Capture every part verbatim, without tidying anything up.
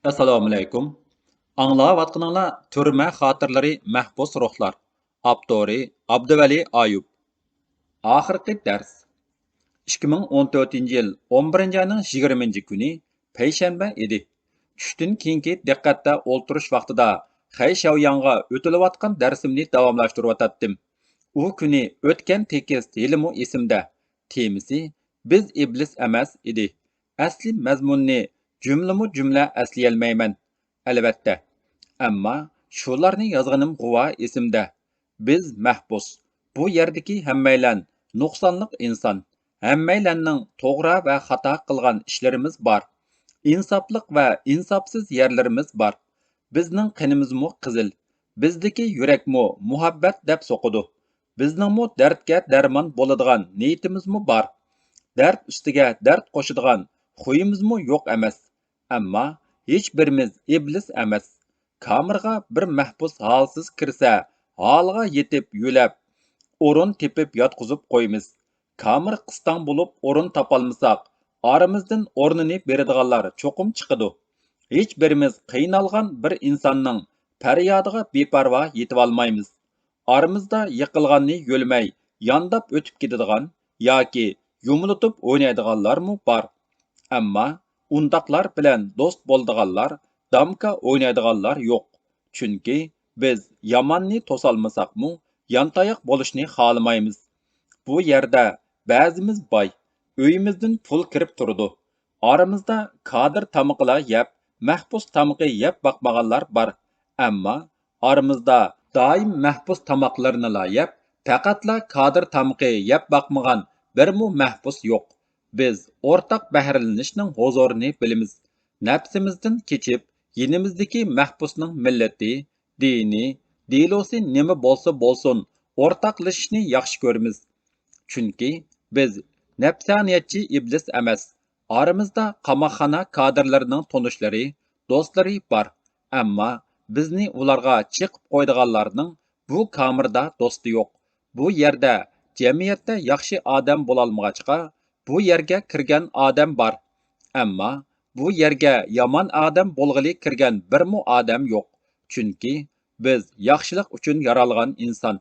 ئەسسالامۇئەلەيكۇم. ئاڭلاۋاتقىنىڭلار تۈرمە خاتىرىلىرى، مەھبۇس روھلار. ئاپتورى ئابدۇۋەلى ئايۇپ. ئاخىرقى دەرس. ئىككى مىڭ ئون تۆتىنچى يىل ئون بىرىنچى ئاينىڭ يىگىرمىنچى كۈنى پەيشەنبە ئىدى. چۈشتىن كېيىنكى دىققەتتە ئولتۇرۇش ۋاقتىدا خەي شياۋياڭغا ئۆتۈلۈۋاتقان دەرسىمنى داۋاملاشتۇرۇۋاتاتتىم. ئۇ كۈنى ئۆتكەن تېكىست ھېلىمۇ ئېسىمدە. تېمىسى «بىز ئىبلىس ئەمەس» ئىدى. ئەسلى مەزمۇننى جۈملىمۇ جۈملە ئەسلىيەلمەيمەن، ئەلۋەتتە. ئەمما شۇلارنى يازغىنىم غۇۋا ئېسىمدە. بىز مەھبۇس. بۇ يەردىكى ھەممەيلەن نۇقسانلىق ئىنسان. ھەممەيلەننىڭ توغرا ۋە خاتا قىلغان ئىشلىرىمىز بار. ئىنساپلىق ۋە ئىنساپسىز يەرلىرىمىز بار. بىزنىڭ قېنىمىزمۇ قىزىل. بىزدىكى يۈرەكمۇ مۇھەببەت دەپ سوقىدۇ. بىزنىڭمۇ دەردكە دەرمان بولىدىغان نىيىتىمىزمۇ بار. دەرد ئۈستىگە دەرد قوشىدىغان خۇيىمىزمۇ يوق ئەمەس. ئەمما ھېچبىرىمىز ئىبلىس ئەمەس. كامېرغا بىر مەھبۇس ھالسىز كىرسە، ھالىغا يېتىپ يۆلەپ، ئورۇن تېپىپ ياتقۇزۇپ قويىمىز. كامېر قىستاڭ بولۇپ ئورۇن تاپالمىساق، ئارىمىزدىن ئورنىنى بېرىدىغانلار چوقۇم چىقىدۇ. ھېچبىرىمىز قىينالغان بىر ئىنساننىڭ پەريادىغا بىپەرۋا يېتىۋالمايمىز. ئارىمىزدا يىقىلغاننى يۆلىمەي، يانداپ ئۆتۈپ كېتىدىغان ياكى يۇمۇلتۇپ ئوينايدىغانلارمۇ بار. ئەمما ئۇنداقلار بىلەن دوست بولىدىغانلار، دامكا ئوينايدىغانلار يوق. چۈنكى بىز ياماننى توسالمىساقمۇ، يانتاياق بولۇشنى خالىمايمىز. بۇ يەردە بەزىمىز باي، ئۆيىمىزدىن پۇل كىرىپ تۇرىدۇ. ئارىمىزدا كادىر تامىقىلا يەپ، مەھبۇس تامىقى يەپ باقمىغانلار بار. ئەمما ئارىمىزدا دائىم مەھبۇس تاماقلىرىنىلا يەپ، پەقەتلا كادىر تامىقى يەپ باقمىغان بىرمۇ مەھبۇس يوق. بىز ئورتاق بەھرىلىنىشنىڭ ھۇزۇرىنى بىلىمىز. نەپسىمىزدىن كېچىپ، يېنىمىزدىكى مەھبۇسنىڭ مىللىتى، دىنى، دېلوسى نېمە بولسا بولسۇن، ئورتاقلىشىشنى ياخشى كۆرىمىز. چۈنكى بىز نەپسانىيەتچى ئىبلىس ئەمەس. ئارىمىزدا قاماقخانا كادىرلىرىنىڭ تونۇشلىرى، دوستلىرى بار. ئەمما بىزنى ئۇلارغا چېقىپ قويىدىغانلارنىڭ بۇ كامېردا دوستى يوق. بۇ يەردە جەمئىيەتتە ياخشى ئادەم بولالمىغاچقا، بۇ يەرگە كىرگەن ئادەم بار. ئەمما بۇ يەرگە يامان ئادەم بولغىلى كىرگەن بىرمۇ ئادەم يوق. چۈنكى بىز ياخشىلىق ئۈچۈن يارالغان ئىنسان،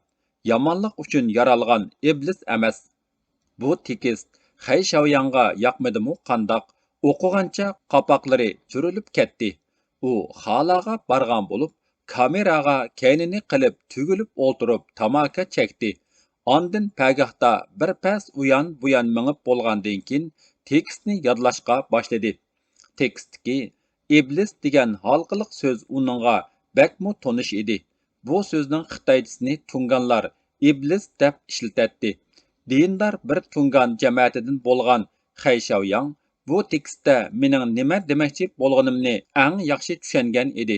يامانلىق ئۈچۈن يارالغان ئىبلىس ئەمەس. بۇ تېكىست خەي شياۋياڭغا ياقمىدىمۇ قانداق، ئوقۇغانچە قاپاقلىرى تۈرۈلۈپ كەتتى. ئۇ خالاغا بارغان بولۇپ، كامېراغا كەينىنى قىلىپ تۈگۈلۈپ ئولتۇرۇپ تاماكا چەكتى. ئاندىن پەگاھتا بىر پەس ئۇيان بۇيان مېڭىپ بولغاندىن كېيىن تېكىستنى يادلاشقا باشلىدى. تېكىستتىكى ئىبلىس دېگەن ھالقىلىق سۆز ئۇنىڭغا بەكمۇ تونۇش ئىدى. بۇ سۆزنىڭ خىتايچىسىنى تۇڭگانلار ئىبلىس دەپ ئىشلىتەتتى. دىندار بىر تۇڭگان جەمەتىدىن بولغان خەي شياۋياڭ بۇ تېكىستتە مېنىڭ نېمە دېمەكچى بولغىنىمنى ئەڭ ياخشى چۈشەنگەن ئىدى.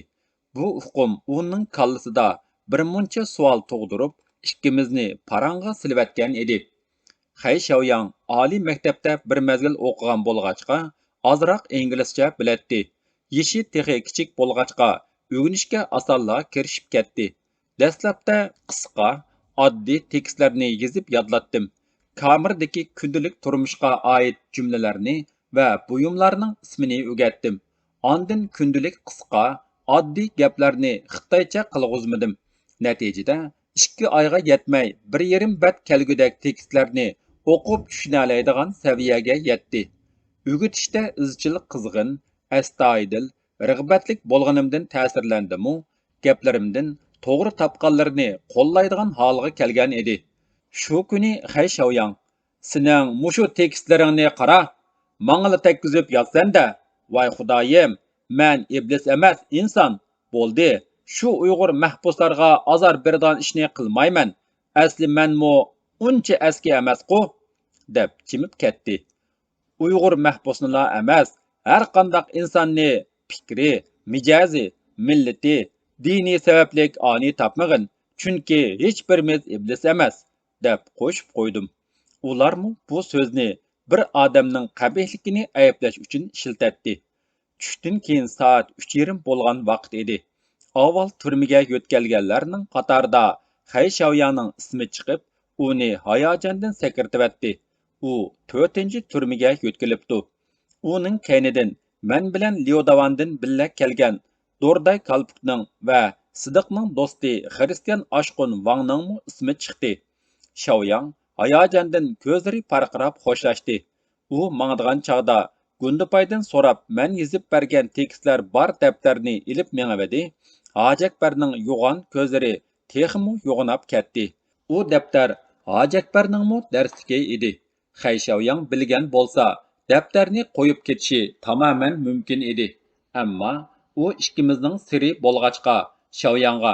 بۇ ئۇقۇم ئۇنىڭ كاللىسىدا بىرمۇنچە سوئال تۇغدۇرۇپ، ئىككىمىزنى پاراڭغا سېلىۋەتكەن ئىدى. خەي شياۋياڭ ئالىي مەكتەپتە بىر مەزگىل ئوقۇغان بولغاچقا، ئازراق ئىنگلىزچە بىلەتتى. يېشى تېخى كىچىك بولغاچقا، ئۆگىنىشكە ئاسانلا كىرىشىپ كەتتى. دەسلەپتە قىسقا، ئاددىي تېكىستلەرنى يېزىپ يادلاتتىم. كامېردىكى كۈندىلىك تۇرمۇشقا ئائىت جۈملىلەرنى ۋە بۇيۇملارنىڭ ئىسمىنى ئۆگەتتىم. ئاندىن كۈندىلىك قىسقا، ئاددىي گەپلەرنى خىتايچە قىلغۇزمىدىم. نەتىجىدە، ئىككى ئايغا يەتمەي، بىر يېرىم بەت كەلگۈدەك تېكىستلەرنى ئوقۇپ چۈشىنەلەيدىغان سەۋىيەگە يەتتى. ئۆگىتىشتە ئىزچىل قىزغىن، ئەستايىدىل، رىغبەتلىك بولغىنىمدىن تەسىرلەندىمۇ، گەپلىرىمدىن توغرا تاپقانلىرىنى قوللايدىغان ھالغا كەلگەن ئىدى. شۇ كۈنى خەي شياۋياڭ، سېنىڭ مۇشۇ تېكىستلىرىڭنى قارا، ماڭىلا تەگكۈزۈپ يازسەن-دە. ۋاي خۇدايىم، مەن ئىبلىس ئەمەس، ئىنسان. بولدى، شۇ ئۇيغۇر مەھبۇسلارغا ئازار بېرىدىغان ئىشنى قىلمايمەن. ئەسلى مەنمۇ ئۇنچە ئەسكى ئەمەسقۇ، دەپ جىمىپ كەتتى. ئۇيغۇر مەھبۇسنىلا ئەمەس، ھەر قانداق ئىنساننى پىكرى، مىجەزى، مىللىتى، دىنى سەۋەبلىك ئانىي تاپمىغىن، چۈنكى ھېچبىرىمىز ئىبلىس ئەمەس، دەپ قوشۇپ قويدۇم. ئۇلارمۇ بۇ سۆزنى بىر ئادەمنىڭ قەبىھلىكىنى ئەيىبلەش ئۈچۈن ئىشلىتەتتى. چۈشتىن كېيىن سائەت ئۈچ يېرىم بولغان ۋاقىت ئىدى. ئاۋۋال تۈرمىگە يۆتكەلگەنلەرنىڭ قاتارىدا خەي شياۋياڭنىڭ ئىسمى چىقىپ، ئۇنى ھاياجاندىن سەكرىتىۋەتتى. ئۇ تۆتىنچى تۈرمىگە يۆتكىلىپتۇ. ئۇنىڭ كەينىدىن مەن بىلەن ليۇداۋاندىن بىللە كەلگەن دورداي كالپۇكنىڭ ۋە سىدىقنىڭ دوستى خىرىستىيان ئاشقۇن ۋاڭنىڭمۇ ئىسمى چىقتى. شياۋياڭ ھاياجاندىن كۆزلىرى پارقىراپ خوشلاشتى. ئۇ ماڭىدىغان چاغدا گۇندىپايدىن سوراپ مەن يېزىپ بەرگەن تېكىستلەر بار دەپتەرنى ئېلىپ مېڭىۋىدى. ھاجەكبەرنىڭ يوغان كۆزلىرى تېخىمۇ يوغىناپ كەتتى. ئۇ دەپتەر ھاجەكبەرنىڭمۇ دەرسلىكى ئىدى. خەيشياۋياڭ بىلگەن بولسا، دەپتەرنى قويۇپ كېتىشى تامامەن مۇمكىن ئىدى. ئەمما ئۇ ئىككىمىزنىڭ سىرى بولغاچقا، شياۋياڭغا،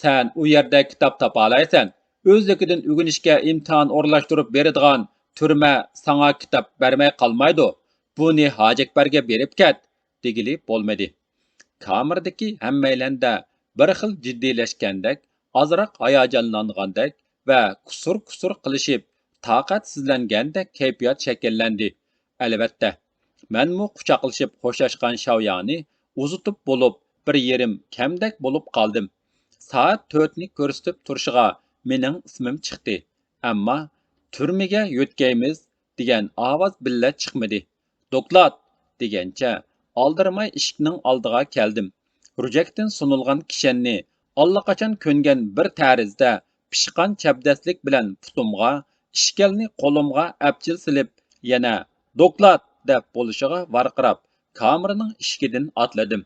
سەن ئۇ يەردە كىتاب تاپالايسەن، ئۆزلۈكىدىن ئۆگىنىشكە ئىمتىھان ئورۇنلاشتۇرۇپ بېرىدىغان تۈرمە ساڭا كىتاب بەرمەي قالمايدۇ، بۇنى ھاجەكبەرگە بېرىپ كەت، دېگىلى بولمىدى. كامېردىكى ھەممەيلەندە بىر خىل جىددىيلەشكەندەك، ئازراق ھاياجانلانغاندەك ۋە كۇسۇر-كۇسۇر قىلىشىپ، تاقەتسىزلەنگەندەك كەيپىيات شەكىللەندى. ئەلۋەتتە، مەنمۇ قۇچاقلىشىپ خوشلاشقان شاۋياڭنى ئۇزىتىپ بولۇپ، بىر يېرىم كەمدەك بولۇپ قالدىم. سائەت تۆتنى كۆرسىتىپ تۇرۇشىغا مېنىڭ ئىسمىم چىقتى. ئەمما «تۈرمىگە يۆتكەيمىز» دېگەن ئاۋاز بىللە چىقمىدى. «دوكلات!» دېگەنچە ئالدىرىماي ئىشىكنىڭ ئالدىغا كەلدىم. رۈجەكتىن سۇنۇلغان كىشەننى ئاللىقاچان كۆنگەن بىر تەرىزدە پىشقان چەبدەسلىك بىلەن پۇتۇمغا، ئىشكەلنى قولۇمغا ئەپچىل سېلىپ، يەنە «دوكلات!» دەپ بولۇشىغا ۋارقىراپ، كامېرنىڭ ئىشىكىدىن ئاتلىدىم.